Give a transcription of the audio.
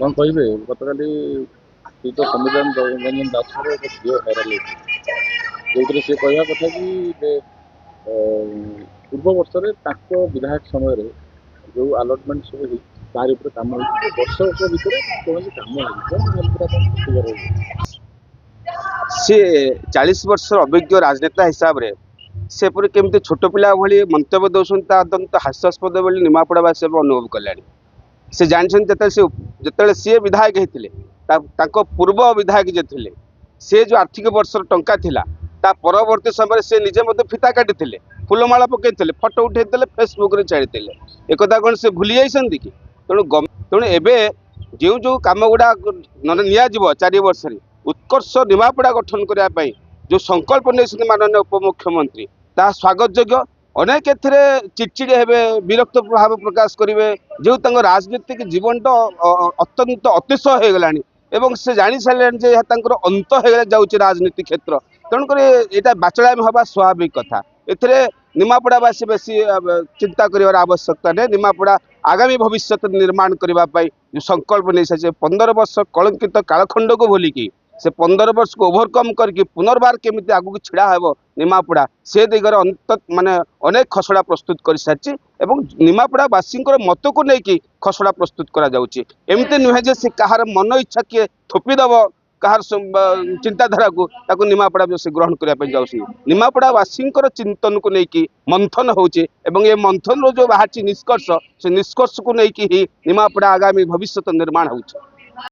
କ'ଣ କହିବେ? ଗତକାଲି ଶ୍ରୀଯୁକ୍ତ ସମୀର ରଞ୍ଜନ ଦାସଙ୍କର ଏକ ଭିଡ଼ିଓ ଭାଇରାଲ ହେଇଛି, ଯେଉଁଥିରେ ସେ କହିବା କଥା କି ଯେ ପୂର୍ବ ବର୍ଷରେ ତାଙ୍କ ବିଧାୟକ ସମୟରେ ଯେଉଁ ଆଲଟମେଣ୍ଟ ସବୁ ହେଇଛି ତାରି ଉପରେ କାମ ହେଇଛି, ବର୍ଷକ ଭିତରେ କୌଣସି କାମ ହେଇନି। କ'ଣ ଏହାର ଆପଣ ପ୍ରତିକ୍ରିୟା ରହିବ? ସିଏ 40 ବର୍ଷର ଅଭିଜ୍ଞ ରାଜନେତା ହିସାବରେ ସେପରି କେମିତି ଛୋଟ ପିଲା ଭଳି ମନ୍ତବ୍ୟ ଦେଉଛନ୍ତି, ତା ଅତ୍ୟନ୍ତ ହାସ୍ୟାସ୍ପଦ ବୋଲି ନିମାପଡ଼ାବାସୀ ଏବେ ଅନୁଭବ କଲେଣି। ସେ ଜାଣିଛନ୍ତି, ଯେତେବେଳେ ସିଏ ବିଧାୟକ ହେଇଥିଲେ, ତାଙ୍କ ପୂର୍ବ ବିଧାୟକ ଯିଏ ଥିଲେ, ସେ ଯେଉଁ ଆର୍ଥିକ ବର୍ଷର ଟଙ୍କା ଥିଲା, ତା ପରବର୍ତ୍ତୀ ସମୟରେ ସେ ନିଜେ ମଧ୍ୟ ଫିତା କାଟିଥିଲେ, ଫୁଲମାଳ ପକାଇଥିଲେ, ଫଟୋ ଉଠାଇଥିଲେ, ଫେସବୁକରେ ଛାଡ଼ିଥିଲେ। ଏକଥା କ'ଣ ସେ ଭୁଲି ଯାଇଛନ୍ତି କି? ତେଣୁ ଏବେ ଯେଉଁ ଯେଉଁ କାମ ଗୁଡ଼ା ନିଆଯିବ 4 ବର୍ଷରେ ଉତ୍କର୍ଷ ନିମାପଡ଼ା ଗଠନ କରିବା ପାଇଁ ଯେଉଁ ସଂକଳ୍ପ ନେଇଛନ୍ତି ମାନନୀୟ ଉପମୁଖ୍ୟମନ୍ତ୍ରୀ, ତାହା ସ୍ୱାଗତ ଯୋଗ୍ୟ। ଅନେକ ଏଥିରେ ଚିଡ଼ଚିଡ଼ି ହେବେ, ବିରକ୍ତ ଭାବ ପ୍ରକାଶ କରିବେ, ଯେହେତୁ ତାଙ୍କ ରାଜନୈତିକ ଜୀବନଟା ଅତ୍ୟନ୍ତ ଅତିଶୟ ହେଇଗଲାଣି ଏବଂ ସେ ଜାଣି ସାରିଲେଣି ଯେ ଏହା ତାଙ୍କର ଅନ୍ତ ହେଇଗଲା ଯାଉଛି ରାଜନୀତି କ୍ଷେତ୍ର। ତେଣୁକରି ଏଇଟା ବାଚଳାମି ହେବା ସ୍ୱାଭାବିକ କଥା। ଏଥିରେ ନିମାପଡ଼ାବାସୀ ବେଶୀ ଚିନ୍ତା କରିବାର ଆବଶ୍ୟକତା ନାହିଁ। ନିମାପଡ଼ା ଆଗାମୀ ଭବିଷ୍ୟତ ନିର୍ମାଣ କରିବା ପାଇଁ ଯେଉଁ ସଂକଳ୍ପ ନେଇସାରିছে, 15 ବର୍ଷ କଳଙ୍କିତ କାଳଖଣ୍ଡକୁ ଭୁଲିକି ସେ 15 ବର୍ଷକୁ ଓଭରକମ୍ କରିକି ପୁନର୍ବାର କେମିତି ଆଗକୁ ଛିଡ଼ା ହେବ ନିମାପଡ଼ା, ସେ ଦିଗରେ ମାନେ ଅନେକ ଖସଡ଼ା ପ୍ରସ୍ତୁତ କରିସାରିଛି ଏବଂ ନିମାପଡ଼ାବାସୀଙ୍କର ମତକୁ ନେଇକି ଖସଡ଼ା ପ୍ରସ୍ତୁତ କରାଯାଉଛି। ଏମିତି ନୁହେଁ ଯେ ସେ କାହାର ମନ ଇଚ୍ଛା କିଏ ଥୋପିଦେବ କାହାର ଚିନ୍ତାଧାରାକୁ, ତାକୁ ନିମାପଡ଼ା ସେ ଗ୍ରହଣ କରିବା ପାଇଁ ଯାଉଛନ୍ତି। ନିମାପଡ଼ାବାସୀଙ୍କର ଚିନ୍ତନକୁ ନେଇକି ମନ୍ଥନ ହେଉଛି ଏବଂ ଏ ମନ୍ଥନରୁ ଯେଉଁ ବାହାରିଛି ନିଷ୍କର୍ଷ, ସେ ନିଷ୍କର୍ଷକୁ ନେଇକି ହିଁ ନିମାପଡ଼ା ଆଗାମୀ ଭବିଷ୍ୟତ ନିର୍ମାଣ ହେଉଛି।